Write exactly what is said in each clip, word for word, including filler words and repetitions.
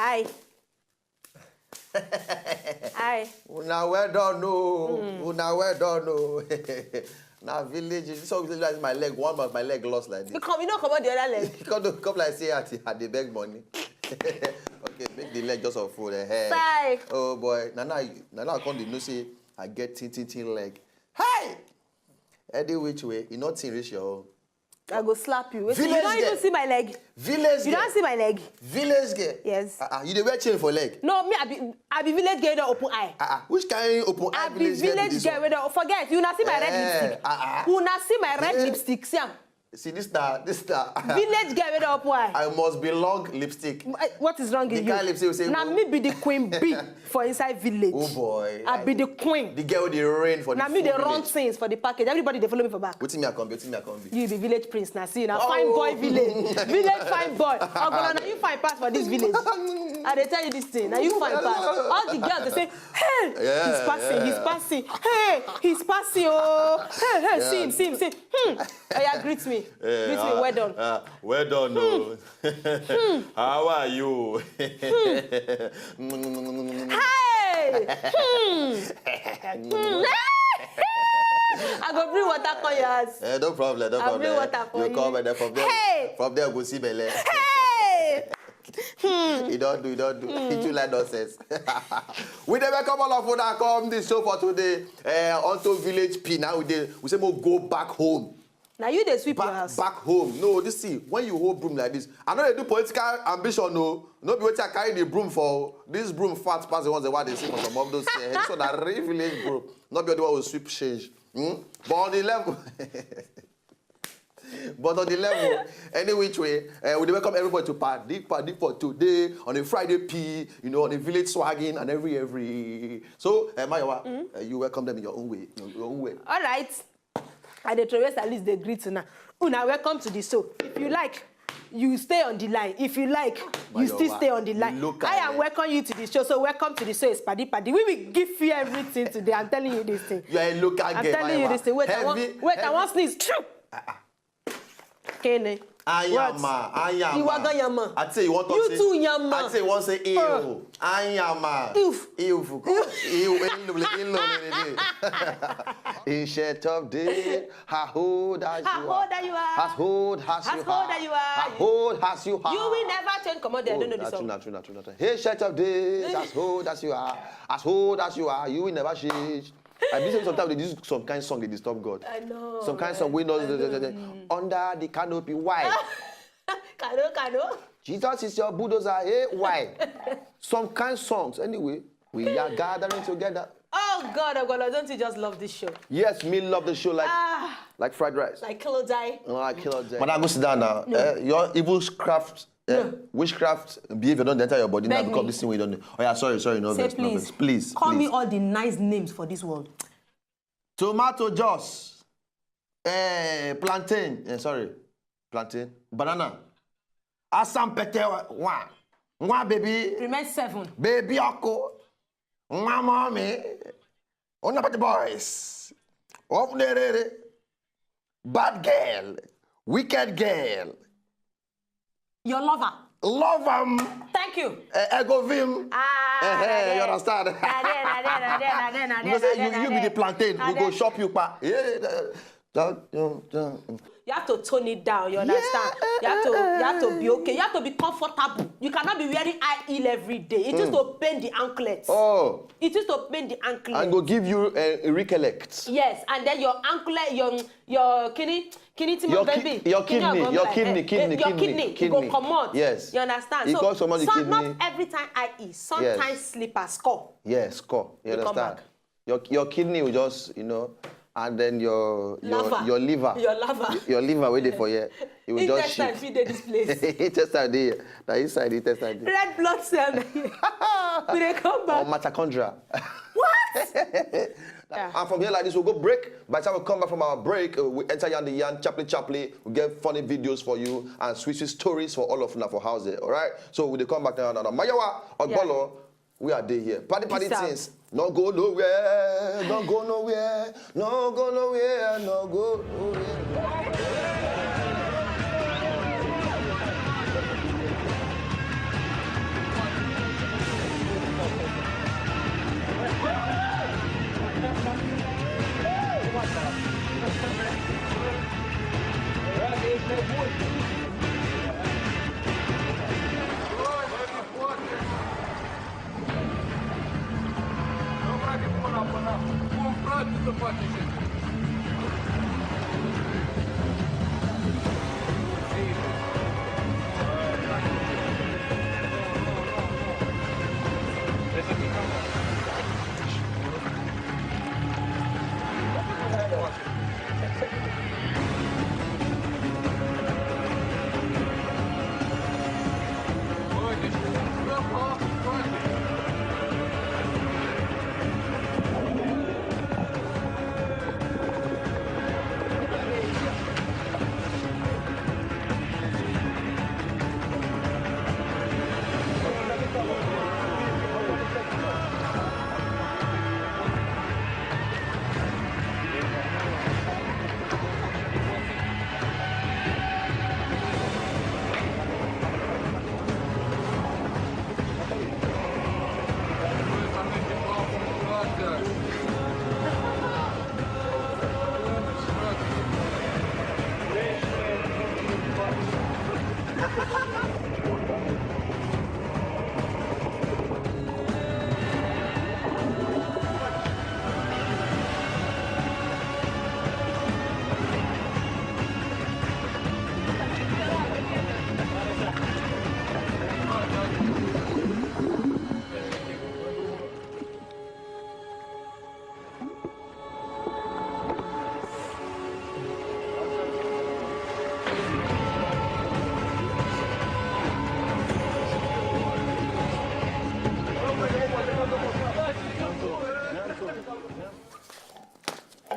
Hi. Hi. Una well done, no. Mm. Una well done, no. Now village, this song is my leg. One of my leg lost like this. You come, you know, come on the other leg. You come, come like say I, I dey beg money. Okay, make the leg just of food. Eh. Sigh. Oh boy, now now now I come to know say I get tin tin tin leg. Hey! Any which way, you not tin reach your own. I go slap you. Wetin, you don't even see my leg. Village girl. You don't see my leg. Village girl. Yes. Uh, uh, you dey wear chain for leg. No, me I be I be village girl wey don open eye. Uh, uh, which kind open eye I be village girl wey don forget. You na see my red eh, lipstick. Uh, uh. You na see my red eh. lipstick. See am. See this star, this star. Village girl wey don open eye. I must be long lipstick. Eh, what is wrong with you? The kind lipstick say. Na me be the queen bee. For inside village. Oh boy. I be the queen. The girl with the rain for the Now me they run things for the package. Everybody they follow me for back. Wetin me I come be? Wetin me I come be? You be village prince now. See, now oh. Fine boy village. Village fine boy. Ogolo, now you fine pass for this village. I they tell you this thing. Now you fine pass. All the girls they say, hey, yeah, he's passing, yeah. He's passing. Hey, he's passing. Oh, hey, hey, yeah. See him, see him, see him. Hmm. Oh, yeah, greet me. Yeah, greet uh, me. Well done. Uh, well done. Hmm. Oh. Hmm. How are you? Hmm. Hey! Hmm. Hmm. I go bring water for your house. Eh, no problem, no I'll problem. Bring water for you. You come and then from there, hey! From there, go see Bele. Hey! Hmm. You don't do, you don't do. Hmm. You like nonsense. We never come all of that come this show for today. Uh, onto village P now. We, dey, we say we go back home. Now you dey sweep back, your house. Back home. No, this see, when you hold broom like this, I know they do political ambition, no. No be wetin I carry the broom for. This broom fat pass the ones that they see for some of those. Uh, this one na real village broom. Not be the one who sweep change. Hmm? But on the level, but on the level, any which way, uh, we welcome everybody to Party Party for today on a Friday P, you know, on a village swagging and every every. So, uh, Mayowa, mm -hmm. uh, you welcome them in your own way, your own way. All right. I dey throway salute dey greet una. Una welcome to the show. If you like, you stay on the line. If you like, you still stay on the line. I am welcome you to the show. So welcome to the show. It's Paddy Paddy. We will give you everything today. I'm telling you this thing. You are a local girl. I'm telling you this thing. Wait, I want, wait, I want sneeze. True. Kene. Ayama, ayama. Iwaga yama. I say you want to. You say, too yama. I say you want to say ew. Ayama. If. If. Ew. Ew. Ew. Ew. Ew. Ew. Ew. Iṣẹ́ top day. As old as you are. As old as you are. As old as you are. As old as you are. You will never change. Come on, there. I don't know the song. True, true, true, true. Hey, shut up, this. As old as you are. As old as you are. You will never change. I believe sometimes they use some kind of song they disturb God. I know. Some kind of song we know. Under the canopy. Why? Kano, Kano. Jesus is your bulldozer. Hey, why? Some kind of songs. Anyway, we are gathering together. Oh God, oh God, don't you just love this show? Yes, me love the show like ah, like fried rice. Like Kilodai. Oh, like Kilodai. But I go sit down now. No. Uh, your evil craft, uh, no. Witchcraft behavior don't enter your body. Beg now because me. This thing we don't do. Oh yeah, sorry, sorry, no. Say vex, please. No vex. Please. Call please. Me all the nice names for this world. Tomato juice, eh, plantain, eh, sorry, plantain, banana, asampete one, one baby, remain seven. Baby oko, one mommy, unapati boys, ofunerere, bad girl, wicked girl. Your lover. Love am. Thank you. Uh, Egovim. Ah, uh, you understand? You know say you, you be the plantain. We go shop you pa. Yeah. You have to tone it down, you understand? Yeah, you have to you have to be okay. You have to be comfortable. You cannot be wearing high heel every day. It mm. Used to pain the anklet. Oh. It used to pain the anklet. And go give you a, a recollect. Yes, and then your anklet, your your kidney, kidney, your baby, your kidney, your kidney, kidney, your kidney, kidney, kidney. Go come out. Yes. You understand? So, so not every time I eat. Sometimes yes. Slippers score. Yes, score. You understand? Your, your kidney will just, you know, and then your your liver. Your liver. Your liver. Your liver waiting for you. It will just shift. Intestine fit dey this place. Intestine dey here. Na inside the intestine dey. Red blood cell. We dey come back. Or mitochondria. What? Yeah. And from here like this, we'll go break. By the time we come back from our break, uh, we enter Yan the Yan, Chapley Chapley. We get funny videos for you and sweet sweet stories for all of una for house there. All right. So we dey come back now. Now, now. Mayowa, Ogbolo, yeah. We are there here. Party, party things. No go nowhere. No go nowhere. No go nowhere. No go nowhere.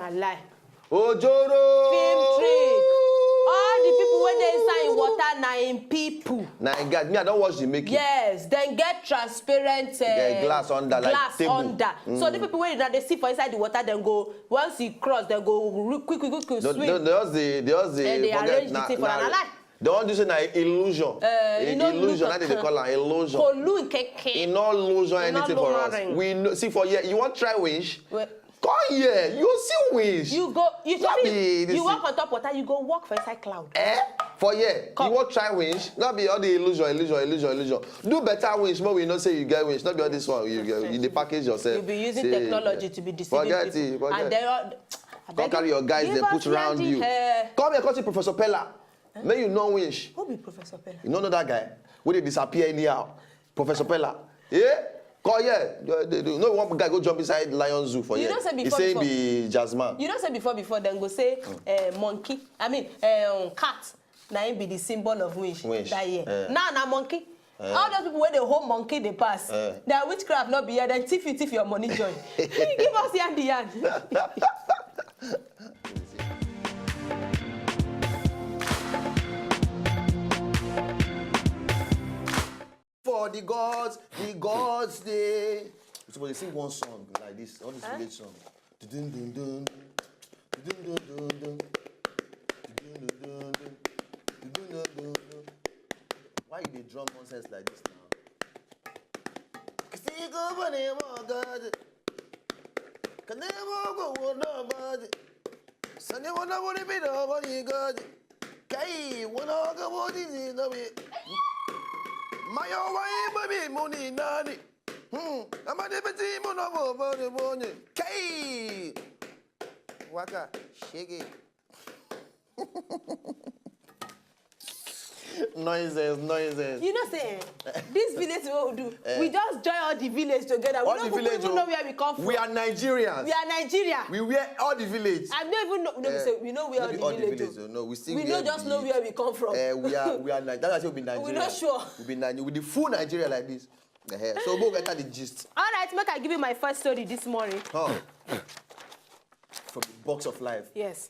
Na lie. Ojoro. Film trick. All the people wey dey inside water na im people. Na im guys. Me, I don watch the making. Yes, dem get transparent, eh, glass under, like glass table. Under. So the people wey una dey see for inside the water, dem go, once e cross, dem go re-, quick, quick, quick, quick swim. They, they just dey, they just dey, eh, they forget arrange the thing for na, na lie. They wan do say na illusion. Eh, e no illusion, na dey call am illusion. Kò lù kẹ̀kẹ́. E no illusion anything for us. We know, see for here, you wan try winch? Come here, you see winch. You go, you no be, you walk on top water, you go walk for inside cloud. Eh? For here, you wan try winch? No be all the illusion, illusion, illusion, illusion. Do better winch, make we know say you get winch. No be all this one. You, you, you dey package yourself. You be using technology to be deceiving people. Forget it, forget. And then, uh, come carry your guys, they put around you. Come here, come see Professor Pella. Make you know winch. Who be Professor Pella? You no know that guy wey dey disappear anyhow? Professor Pella. Eh? Come here. You, you, you know one guy go jump inside lion zoo for here. He say he be jazzman. You know say before, before dem go say, eh, monkey, I mean, eh, um, cat, na im be the symbol of winch that year. Now na monkey. All those people wey dey hold monkey dey pass. Na witchcraft no be here, dem thief you, thief your money join. Give us yarn the yarn. For the gods, the gods dey. We suppose dey sing one song like this, all this village song. Dun, dun, dun, dun. Dun, dun, dun, dun. Dun, dun, dun, dun. Dun, dun, dun, dun, dun. Why you dey drum nonsense like this now? Kasiko bane mo God. Kanemo go wo nobody. Sanye wo nobody be nobody God. Kai, wo no go wo di di no be. Mayo wa ibo bi mo ni nani. Hmm, amade beti mo no bo bo de bo ni. Kai. Waka, shege. Noises, noises. You know say, eh, this village wey we do, we just join all the village together. We no even know where we come from. We are Nigerians. We are Nigeria. We wear all the village. I don't even know. No, we say we no wear all the village. No, we still wear. We no just know where we come from. Eh, we are, we are Ni-, that's why I say we be Nigeria. We not sure. We be Nigeria. We the full Nigeria like this. Eh, so we get the gist. All right, make I give you my first story this morning. Huh. From the box of life. Yes.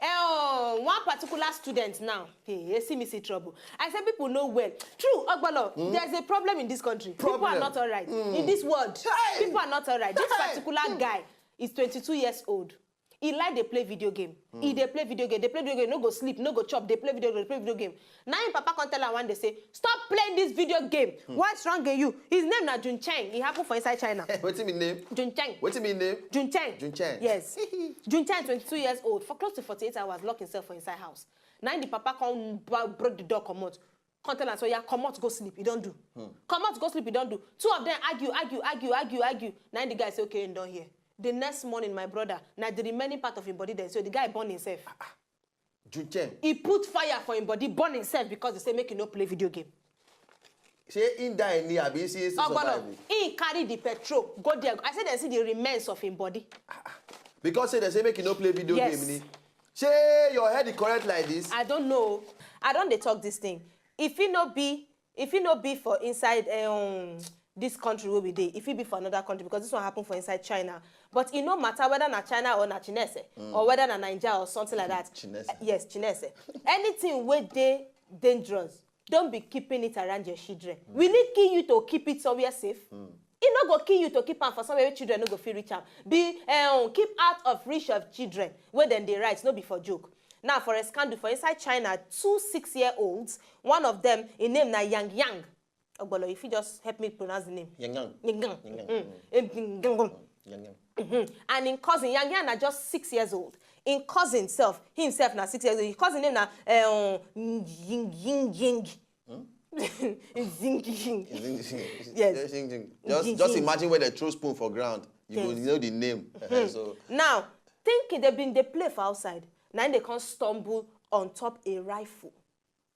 Eh, oh, one particular student now. Hey, you see me see trouble. I say people know well. True, Ogbolo, there's a problem in this country. People are not all right. In this world, people are not all right. This particular guy is twenty-two years old. He like dey play video game. He dey play video game. Dey play video game. No go sleep. No go chop. Dey play video game. Dey play video game. Now him papa come tell am one day say, "Stop playing this video game. What's wrong with you?" His name na Jun Cheng. He happen for inside China. Wetin be name? Jun Cheng. Wetin be name? Jun Cheng. Jun Cheng. Yes. Jun Cheng, twenty-two years old, for close to forty-eight hours, lock himself for inside house. Now the papa come ba-, break the door, comot. Come tell am, so yeah, comot, go sleep. He don't do. Comot, go sleep. He don't do. Two of them argue, argue, argue, argue, argue. Now the guy say, "Okay, he don't hear." The next morning, my brother, now the remaining part of him body there, so the guy burn himself. Jun Cheng. He put fire for him body, burn himself because they say make he no play video game. Say he die ni, abi he survive? He carry the petrol, go there. I say they see the remains of him body. Because say they say make he no play video game ni. Say your head is correct like this. I don't know. I don't dey talk this thing. If he no be If e no be for inside, eh, um, this country wey we dey, if e be for another country, because this one happen for inside China. But e no matter whether na China or na Chinese, or whether na Naija or something like that. Chinese. Eh, yes, Chinese. Anything wey dey dangerous, don't be keeping it around your children. We need kill you to keep it somewhere safe. E no go kill you to keep am for somewhere wey children no go fit reach am. Be, eh, um, keep out of reach of children wey dem dey write, no be for joke. Now, for a scandal for inside China, two six-year-olds, one of them, im name na Yang Yang. Ogbolo, if you just help me pronounce the name. Yang Yang. Yang Yang. Yang Yang. Mm. Em, Yang Yang. Yang Yang. And im cousin, Yang Yang na just six years old. Im cousin sef, himself na six years old. Im cousin name na, um, Ying Ying Ying. Zing Ying. Yes. Just, just imagine when they throw spoon for ground. You go know the name. So now, thinking they been dey play for outside, na im they come stumble on top a rifle.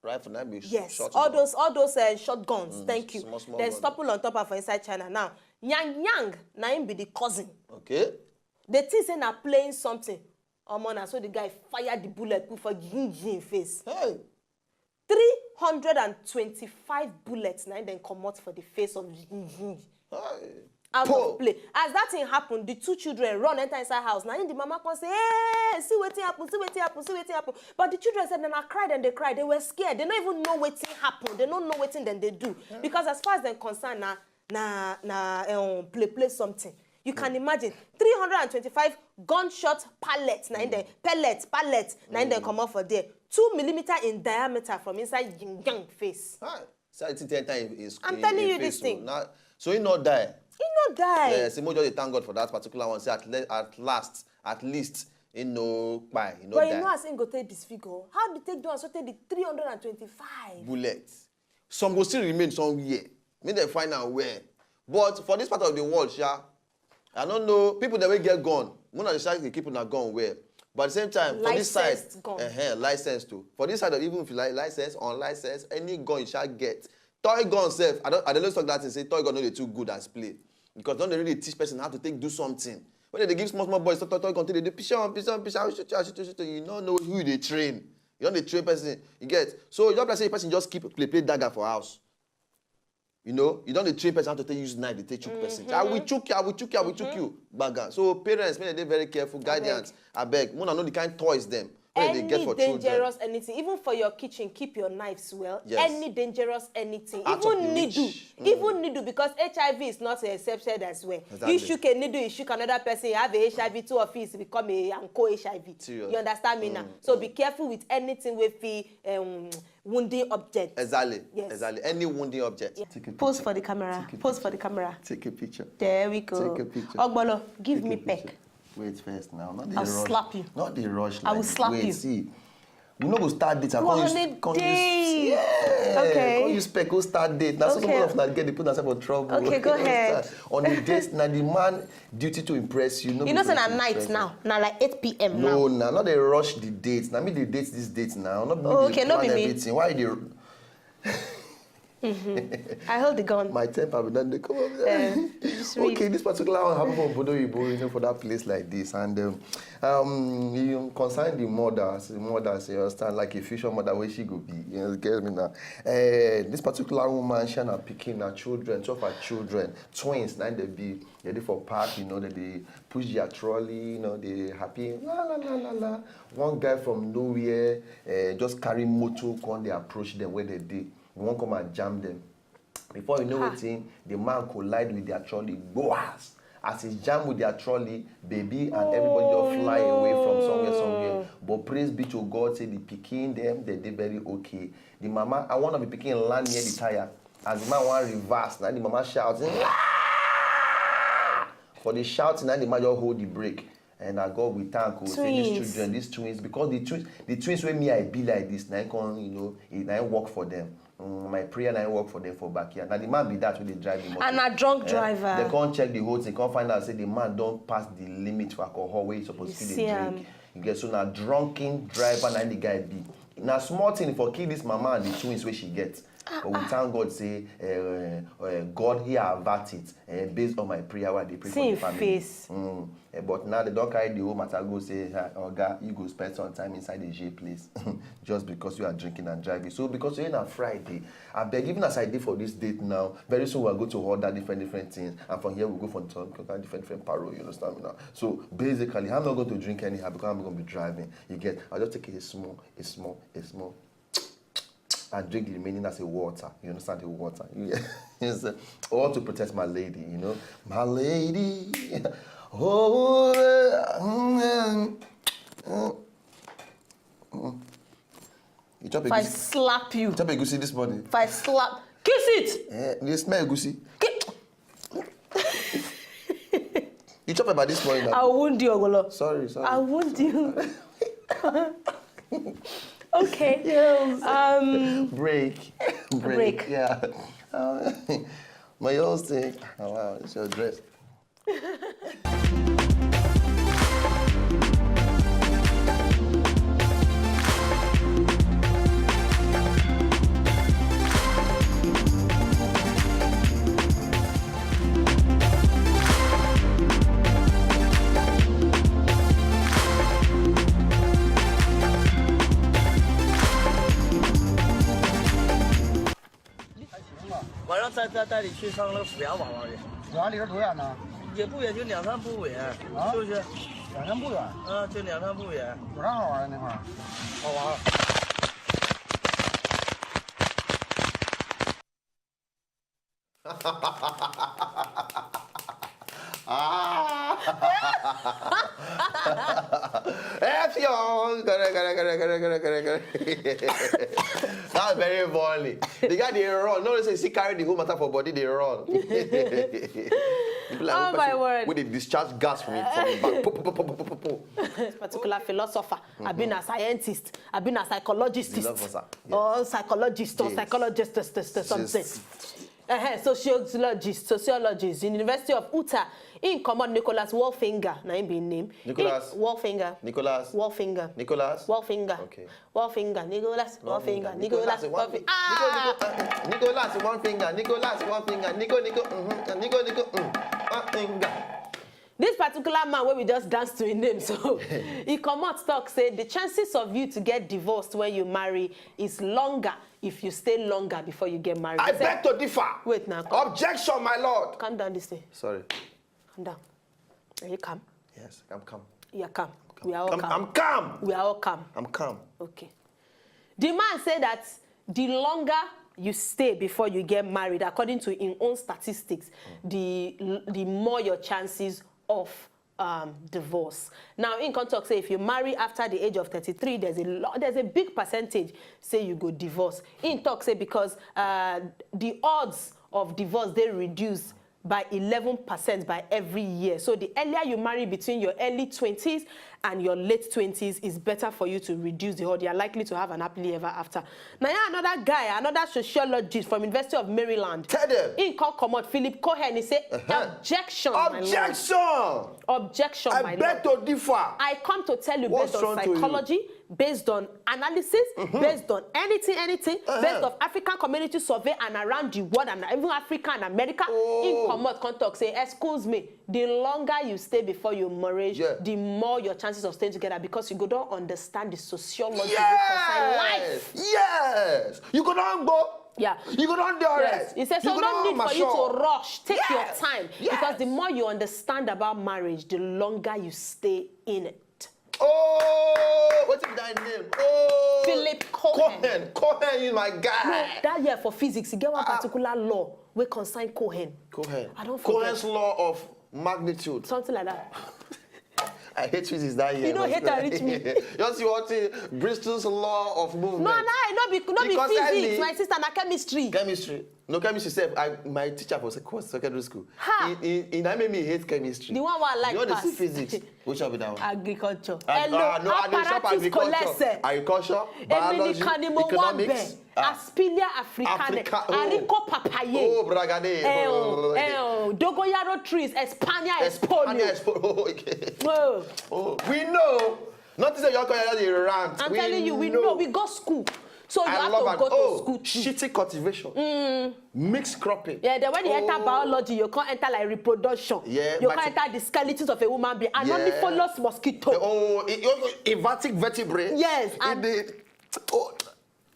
Rifle na be Yes, short all gun. Those, all those uh, shotguns. Mm, thank you. Small, small. Then gun. Stumble on top of inside China. Now, Yang Yang, na him be the cousin. Okay. The thing say na playing something. Omo, na so the guy fire the bullet put for Ying Ying face. Hey. Three hundred and twenty-five bullets na im dem comot for the face of Ying Ying. Hey. Out of play. As that thing happen, the two children run enter inside house. Na im the mama come say, "Hey, see wetin happen, see wetin happen, see wetin happen." But the children said, "Na cry dem dey cry. They were scared. They no even know wetin happen. They no know wetin dem dey do." Because as far as dem concern, na na na um, play play something. You can imagine three hundred and twenty-five gunshot pallets na im dem, pellet, pallet na im dem comot for there. Two millimeter in diameter from inside Ying Yang face. Ah, so I think ten time is I'm telling you this thing. Now, so he not die. He no die. Yeah, say more just dey thank God for that particular one. Say at, le- at last, at least, he no kpai, he no But die. You know as im go take disfigure. How the take do am so take the three hundred and twenty-five? Bullet. Some go still remain somewhere. Make dem find am where. But for this part of the world, sha, I don't know. People that will get gun, una dey sha dey keep una gun well. But at the same time, for this side, Licensed gun. Uh-huh, license too. For this side of even if you like license, unlicensed, any gun you shall get. Toy gun sef, I don't I don't talk that thing say toy gun no dey too good as play. Because don't they really teach person how to take do something. When they give small small boys toy toy gun, they do pish on, pish on, pish on, shoot, shoot, shoot, shoot, you don't know who they train. You don't dey train person, you get. So you don't say person just keep play play dagger for house. You know, you don't dey train person how to take use knife, they take chook person. I will chook you, I will chook you, I will chook you. Baga. So parents, make they dey very careful, guardians, I beg. Muna know the kind toys them. Where they get Any for children. Dangerous anything, even for your kitchen, keep your knives well. Yes. Any dangerous anything, Out of even the needle, reach. Even needle, because H I V is not accepted as well. Exactly. You shook a needle, you shook another person, you have a H I V, two of it become a and co H I V. Serious. You understand me now? So be careful with anything wey fit um, wounding object. Exactly. Yes. Exactly. Any wounding object. Pose for the camera. Pose for the camera. Take a picture. There we go. Take a picture. Ogbolo, give Take me a picture. Peck. Wait first now. Not the I'll rush. Slap you. Not the rush. I will Like, slap wait, you. See. We no go start date. I Well, can't on use, a can't date. Use, yeah, Okay. Can't use spec. Go start date. That's Okay. Some of that get they put themselves in trouble. Okay, go Can't ahead. Start. On the date, now the man duty to impress you. No You be know, say to na night impress now. Na like eight p.m. No, now. Now, not they rush the date. Now me the date this date now. Not me Oh, dey okay, no plan be me. Everything. Why they? I hold the gun. My temper be done. They come up. Eh, just read. Okay, this particular one happened for Bodo Ibo, you know, for that place like this, and um, um, you concern the mothers, the mothers, you understand, like a future mother where she go be, you know, get me now. Uh, this particular woman, she and her picking her children, two of her children, twins, now they be ready for park, you know, that they push their trolley, you know, they happy, la la la la la. One guy from nowhere uh, just carry motor, come they approach them where they did. We won't come and jam them. Before you know Ha. Wetin, the man collide with their trolley. Boas! As he jam with their trolley, baby and everybody just fly away from somewhere, somewhere. But praise be to God, say the pikin them, they did very okay. The mama, and one of the pikin land near the tire. As the man want reverse, now the mama shout, "Ah!" For the shouting, now the man just hold the brake. And I God we thank you. Say these Twins. Children, these twins, because the twins, the twins wey me I be like this, now come, you know, it now work for them. Mm, my prayer now work for them for backyard. Now the man be that wey dey drive the motor. And a drunk driver. They can't check the whole thing, can't find out say the man don't pass the limit for alcohol where he supposed You to see dey am. Drink. You get so now drunken driver now the guy be. Now small thing for kill this mama and the twins where she get. But we thank God say uh, uh, God he avert it uh, based on my prayer where they pray See for the him family. Face. Mm. Eh, but now they don't carry the whole matter go say, "Ah, Oga, you go spend some time inside the J place just because you are drinking and driving." So because you're in a Friday, I beg, even as I did for this date now, very soon we'll go to order different different things, and from here we'll go for some different different parole. You understand me now? So basically, I'm not going to drink anyhow because I'm going to be driving. You get? I'll just take it small, a small, a small. I drink the remaining as a water. You understand the water? Yes. I want to protect my lady, you know. My lady. Oh, mm, mm, mm. You chop If I egusi, slap you, you chop egusi this morning. If I slap, kiss it. Eh, you smell egusi. Ki- You chop about this morning now. I'll wound you, Ogolo. Sorry, sorry. I'll wound you. Okay. Yes. Um, Break. Break. Break. Yeah. Um, my old thing. Oh, wow, it's your dress.晚上带带带你去上那个虎牙玩玩去，虎牙离这多远呢？也不远，就两三步远，啊是不是？两三步远，啊，就两三步远。有啥好玩的那块儿？好玩。Ah! Effiong! Correct, correct, correct, correct, correct, correct, correct. That's very funny. The guy dey run. No, say he carry the whole matter for body dey run. People like Oh, one my person word. Wey dey discharge gas from him from him back. Po, po, po, po, po, po, po. This particular philosopher, abi na scientist, abi na psychologist, Philosopher, yes. Or psychologist or Yes. Psychologist, something. Yes. Uh-huh. Sociologist, sociologist, University of Utah. In common, Nicholas Wolfinger, na him be him name. Nicholas. In, Wolfinger. Nicholas. Wolfinger. Nicholas. Wolfinger. Okay. Wolfinger. Nicholas. Wolfinger. Nicholas. One Wolfinger. Ah! Nicholas, uh, Nicholas, one finger. Nicholas, one finger. Nico, Nico, mm-hmm. Nico, Nico, mm. One finger. This particular man wey we just dance to him name, so he comot talk say the chances of you to get divorced when you marry is longer if you stay longer before you get married. I He said- beg to differ. Wait now. Calm, Objection, my lord. Calm down, this thing. Sorry. Calm down. Are you calm? Yes, I'm calm. You're calm. We are all I'm, calm. I'm calm. We are all calm. I'm calm. Okay. The man said that the longer you stay before you get married, according to his own statistics, the the more your chances of um, divorce. Now, in context, say if you marry after the age of thirty-three, there's a lot, there's a big percentage say you go divorce. In talk say because uh, the odds of divorce they reduce by eleven percent by every year. So the earlier you marry between your early twenties and your late twenties is better for you to reduce the odds. You are likely to have an happily ever after. Now, yeah, another guy, another sociologist from University of Maryland. Tell them. In come comot, Philip Cohen, he say, objection, my lord. Objection. Objection, I my beg lord. To differ. I come to tell you What's based on wrong to you? Psychology, based on analysis, based on anything, anything, Uh-huh. based on African community survey and around the world and even Africa and America. Oh. In comot come talk say, excuse me, the longer you stay before you marry, Yeah. The more your chances of staying together because you go don understand the sociology wey Yes. Concern life. Yes. You go don go. Yeah. You go don dey Yes. alright. He said, so You go no don need for you mature. To rush. Take Yes. Your time. Yes. Because the more you understand about marriage, the longer you stay in it. Oh, wetin be that name? Oh, Philip Cohen. Cohen. Cohen is my guy. No, that year for physics, you get one particular law wey concern Cohen. Cohen. I don't forget. Cohen's law of magnitude. Something like that. I hate physics that year. You don't hate and reach me. Just you want to Bristol's law of movement. No, no, no be, no be Because physics, early- My sister, na chemistry. Chemistry. No chemistry sef. I my teacher for sec- secondary school. Ha! He he he na make me hate chemistry. The one wey I like You know the pass. see physics. Which one be that one? Agriculture. Ag- Hello, ah, no, I dey shop apparatus agriculture. Collect. Agriculture, Èmi biology, nìkan ni mo wá economics. bẹ̀. Aspilia africana, Africa, oh. Arico papaye. Oh, bragade. Eh, oh, Oh, eh, oh, dogoyaro trees, Espania, Esponio. Espania, Espo- oh, okay. Oh, Oh, we know. Nothing say you come here dey rant. I'm We telling you, we know. Know, we go school. So you I have love to and go to oh, school too. Shitty cultivation, mixed cropping. Yeah, then when you enter Oh. Biology, you can't enter like reproduction. Yeah, You but- can't enter the skeletons of a woman being. An Yeah. amorphous mosquito. Oh, i- oh, invertebrate. Yes, In and- the, oh,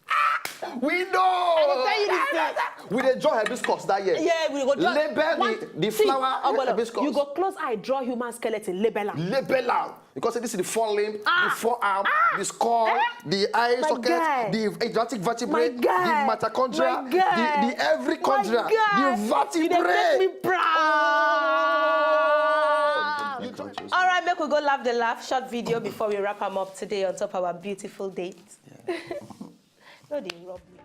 ah, we know. I dey tell you this thing. We dey draw hibiscus that year. Yeah, we go draw Label one the, the thing, flower Ogbolo, hibiscus. You go close eye, draw human skeleton, label am. Label am. Because this is the forelimb, Ah. The forearm, Ah. The skull, Eh? The eye My socket, guy. The idiotic vertebrae, My guy. The mitochondria, My guy. The, the every My chondria, guy. The vertebrae. You dey make me proud. You don't- All right, make we go laugh the laugh. Short video before we wrap am up today on top our beautiful date. No dey rub me.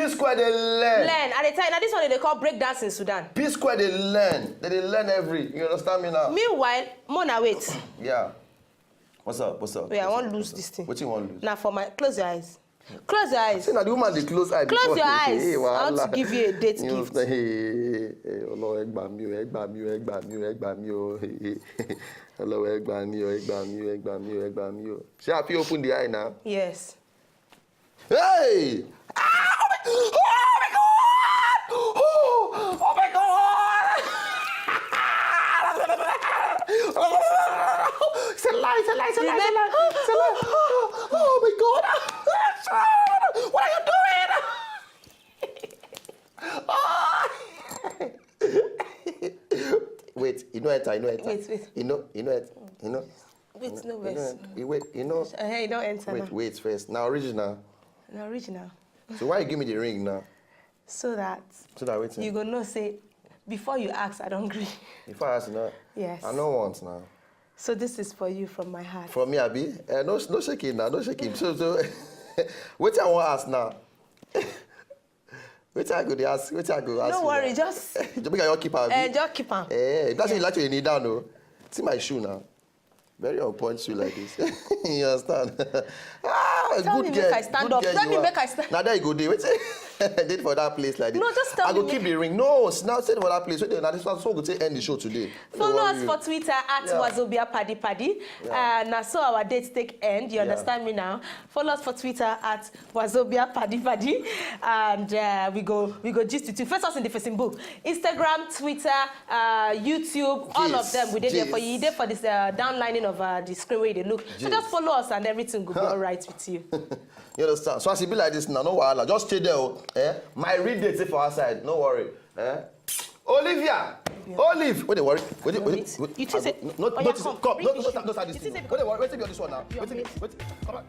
P Square dey learn. Learn. I dey tell you, na this one dem dey call breakdance in Sudan. P Square dey learn. Dem dey learn every. You understand me now? Meanwhile, Mona, wait. Yeah. What's up? What's up? Wait, I What's wan up? lose What's up? this thing. Wetin you wan lose? Na for my, close your eyes. Close your eyes. Say na the woman dey close eye. Close before. Your eyes. Hey, I want to wahala. Give you a date You know, gift. Hey, hey, hey, Ọlọ́run, ẹ gbà mí o, ẹ gbà mí o, ẹ gbà mí o, ẹ gbà mí o. Hey, hey. Ọlọ́run, ẹ gbà mí o, ẹ gbà mí o, ẹ gbà mí o, ẹ gbà mí o. Ṣé I fit open the eye now? Yes. Hey! Ah, oh my, oh my God! Oh, oh my God! It's a lie, it's a lie, it's a lie, it's a lie, it's a lie. Oh, oh my God! What are you doing? Oh! Wait, you know enter, you know enter. Wait, wait. You know, you know enter. You know. Wait, no You know, vex. you wait, you know. Uh, you don enter Wait, now. Wait first. Now original. Na original. So why you give me the ring now? So that So that wetin? You go know say before you ask, I don gree. If I ask now, Yes. I no want now. So this is for you from my heart. For me, abi? Eh, no, no shaking now, no shaking. So, so, wetin I wan ask now? Wetin I go dey ask? Wetin I go ask? No you worry, now? just Just make I just keep am. uh, Abi? Just keep am. Eh, if that's what you like to kneel down, no. See my shoe now. Very on point shoe like this. You understand? Ah, Tell good me girl. Make I stand Good Up. Girl Tell you me are. Make I stand. Now there you go. Dey wetin? Dey for that place like this. No, just tell I me go make keep the ring. No, now say for that place. Wait, now this one so go take end the show today. No Follow us worry. For Twitter at Yeah. Wazobia Paddy Paddy. Yeah. Uh, na so our dates take end. You Yeah. Understand me now? Follow us for Twitter at Wazobia Paddy Paddy, and uh, we go we go gist with you. First us in the Facebook, Instagram, Twitter, uh, YouTube, all of Gist, them. We dey there for you. gist. There for this uh, downlining of uh, the screen where you dey look. So Gist. Just follow us and everything go be all right with you. You understand? So as e be like this now, no wahala. Just stay there, oh. Eh? My real date dey for outside. No worry. Eh? Olivia, Olive, what dey worry? What dey, what dey, Wait. what, You think say- no, no, Oh, yeah, notice, come. come, Bring no, the no, shoe. no, start this You thing. think say- What dey worry? Wetin be this one now? Your Wetin, mate. wetin, come on.